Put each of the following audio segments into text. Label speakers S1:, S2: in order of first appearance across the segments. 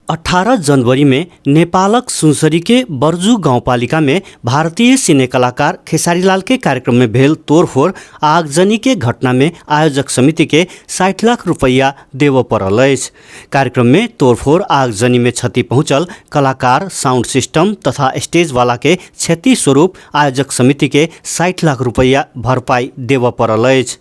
S1: 18 जनवरी में नेपालक सुनसरी के बरजू गाउँपालिका में भारतीय सिने कलाकार खेसारी लाल के कार्यक्रम में भेल तोड़फोड़ आगजनी के घटना में आयोजक समिति के 60 लाख रुपैया देबऽ पड़ल अछि। कार्यक्रम में तोड़फोड़ आगजनी में क्षति पहुंचल कलाकार, साउंड सिस्टम तथा स्टेज वाला के क्षति स्वरूप आयोजक समिति के 60 लाख रुपैया भरपाई देबऽ पड़ल अछि।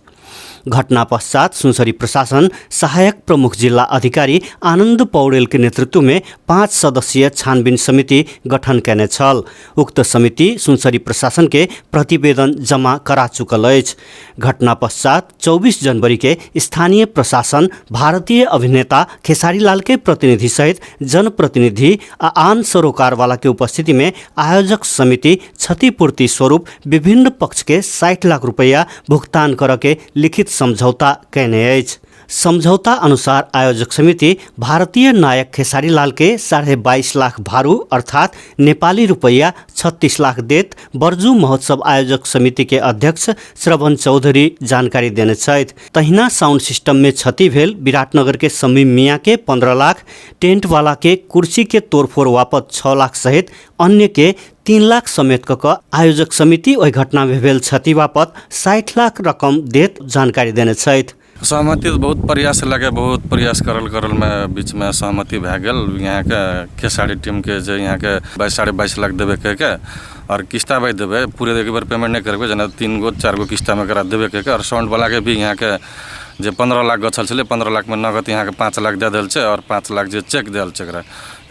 S1: घटना पश्चात सुनसरी प्रशासन सहायक प्रमुख जिल्ला अधिकारी आनन्द पौडेल के नेतृत्व में 5 सदस्यीय छानबिन समिति गठन केने छल। उक्त समिति सुनसरी प्रशासन के प्रतिवेदन जमा करा चुकल अछि। घटना पश्चात 24 जनवरी के स्थानीय प्रशासन भारतीय अभिनेता खेसारी लाल के प्रतिनिधि सहित जनप्रतिनिधि आ आन सरोकारवाला के उपस्थिति में आयोजक समिति क्षतिपूर्ति स्वरूप विभिन्न पक्ष के 60 लाख रुपैया भुगतान करऽ के लिखित सम्झौता कयने अछि। सम्झौता अनुसार आयोजक समिति भारतीय नायक खेसारी लाल के 22.5 लाख भारू अर्थात नेपाली रुपैया 36 लाख देत बरजू महोत्सव आयोजक समिति के अध्यक्ष श्रवण चौधरी जानकारी देने छथि। तहिना साउंड सिस्टम में क्षति भेल विराटनगर के समीम मियाँ के 15 लाख, टेंट वाला के कुर्सी के तोड़फोड़ वापस 6 लाख सहित अन्य के 3 लाख समेत क कऽ आयोजक समिति ओहि घटना में भेल क्षति बापत 60 लाख रकम देत जानकारी देने छथि।
S2: सहमति तऽ बहुत प्रयास लगे, बहुत प्रयास करल करलमे बीचमे सहमति भए गेल यहाँके खेसारी टीमके जे यहाँके 22 22.5 लाख देबै कहिके आओर किस्ता बाइ देबै, पूरे एक बेर पेमेंट नहि करबै, जेना 3 गो 4 गो किस्तामे एकरा देबै कहिके। आओर साउंडवलाके भी यहाँके जे 15 लाख गछल छलै, 15 लाखमे नगद यहाँके 5 लाख दए देल छै आओर 5 लाख जे चेक देल छै एकरा,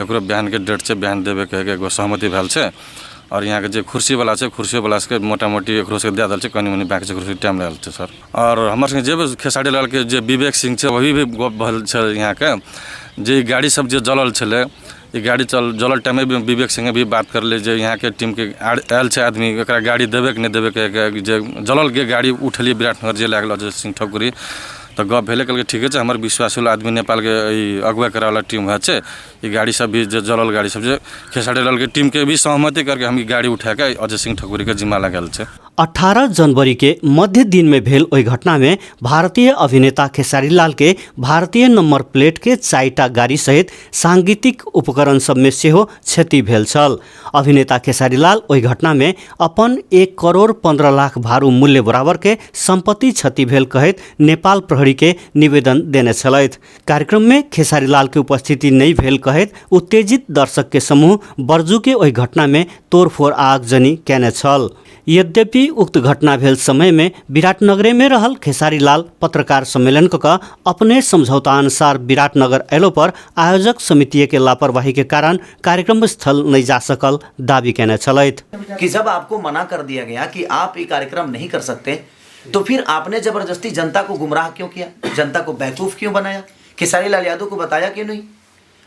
S2: एकरो बिहानके डेट छै, बिहान देबै कहिके एगो सहमति भेल छै। आओर यहाँके जे कुर्सीवला छै, कुर्सियोवला सबके मोटा मोटी एकरो सबके दए देल छै, कनि मनि बाँकी छै, एकरो टाइम लागल छै सर। आओर हमर सबके जे खेसारी लालके जे विवेक सिंह छै, वही भी गप भेल छै यहाँके जे ई गाड़ी सब जे जलल छलै, ई गाड़ी चल जलल टाइममे भी विवेक सिंह भी बात करलै जे यहाँके टीमके आयल छै आदमी, एकरा गाड़ी देबै कि नहि देबै कहिके, जे जललके गाड़ी उठेलियै विराटनगर जे लए गेल अजय सिंह ठकुरी, तऽ गप भेलै, कहलकै ठीके छै, हमर विश्वासु आदमी नेपालके ई अगुआ करैवला टीम होइ छै, ई गाड़ी सब भी जे जलल गाड़ी सब जे खेसारी लालके टीमके भी सहमति करके हम ई गाड़ी उठाके अजय सिंह ठकुरीके जिम्मा लगायल छै।
S1: 18 जनवरी के मध्य दिन में भेल ओहि घटना में भारतीय अभिनेता खेसारी लाल के भारतीय नंबर प्लेट के 4टा गाड़ी सहित सांगीतिक उपकरण सब में सेहो क्षति भेल छल। अभिनेता खेसारी लाल ओहि घटना में अपन 1 करोड़ 15 लाख भारू मूल्य बराबर के संपत्ति क्षति भेल कहैत नेपाल प्रहरी के निवेदन देने छलथि। कार्यक्रम में खेसारी लाल के उपस्थिति नहीं भेल कहैत उत्तेजित दर्शक के समूह बरजू के ओहि घटना में तोड़फोड़ आगजनी केने छल। यद्यपि उक्त घटना भेल समय में विराटनगरे में रहल खेसारी लाल पत्रकार सम्मेलन क कऽ अपने समझौता अनुसार विराटनगर अयलो पर आयोजक समिति के लापरवाही के कारण कार्यक्रम स्थल नहीं जा सकल दावी केने छलथि।
S3: कि जब आपको मना कर दिया गया कि आप ये कार्यक्रम नहीं कर सकते, तो फिर आपने जबरदस्ती जनता को गुमराह क्यों किया, जनता को बेवकूफ़ क्यों बनाया, खेसारी लाल यादव को बताया क्यों नहीं?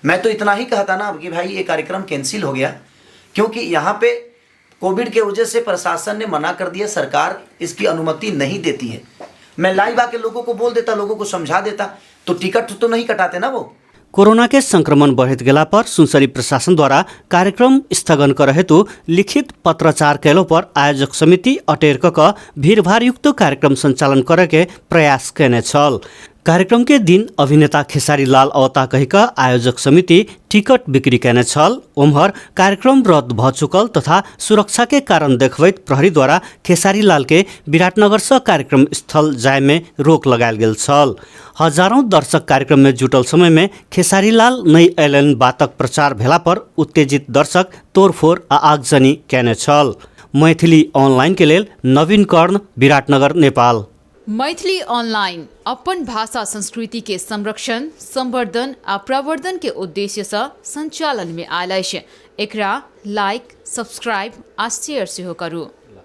S3: मैं तो इतना ही कहता ना कि भाई ये कार्यक्रम कैंसिल हो गया, क्योंकि यहाँ पे कोविड के वजह से प्रशासन ने मना कर दिया, सरकार इसकी अनुमति नहीं देती है। मैं लाइव आके लोगों को बोल देता, लोगों को समझा देता, तो टिकट तो नहीं कटाते ना वो।
S1: कोरोना के संक्रमण बढ़ैत गेला पर सुनसरी प्रशासन द्वारा कार्यक्रम स्थगन कर हेतु लिखित पत्राचार कयलो पर आयोजक समिति अटेर क कऽ भीड़भाड़युक्त कार्यक्रम संचालन करे के प्रयास कयने छल। कार्यक्रम के दिन अभिनेता खेसारी लाल अवता कहि कऽ आयोजक समिति टिकट बिक्री कयने छल। ओम्हर कार्यक्रम रद्द भऽ चुकल तथा सुरक्षा के कारण देखबैत प्रहरी द्वारा खेसारी लाल के विराटनगर सँ कार्यक्रम स्थल जाय में रोक लगायल गेल छल। हजारौं दर्शक कार्यक्रम में जुटल समय में खेसारी लाल नहि अयलनि बातक प्रचार भेला पर उत्तेजित दर्शक तोड़फोड़ आ आगजनी कयने छल। मैथिली ऑनलाइन के लेल नवीन कर्ण, विराटनगर, नेपाल।
S4: मैथिली ऑनलाइन अपन भाषा संस्कृति के संरक्षण, संवर्धन आ प्रवर्धन के उद्देश्य सँ संचालन में आयल अछि। एकरा लाइक, सब्सक्राइब आ शेयर सेहो करू।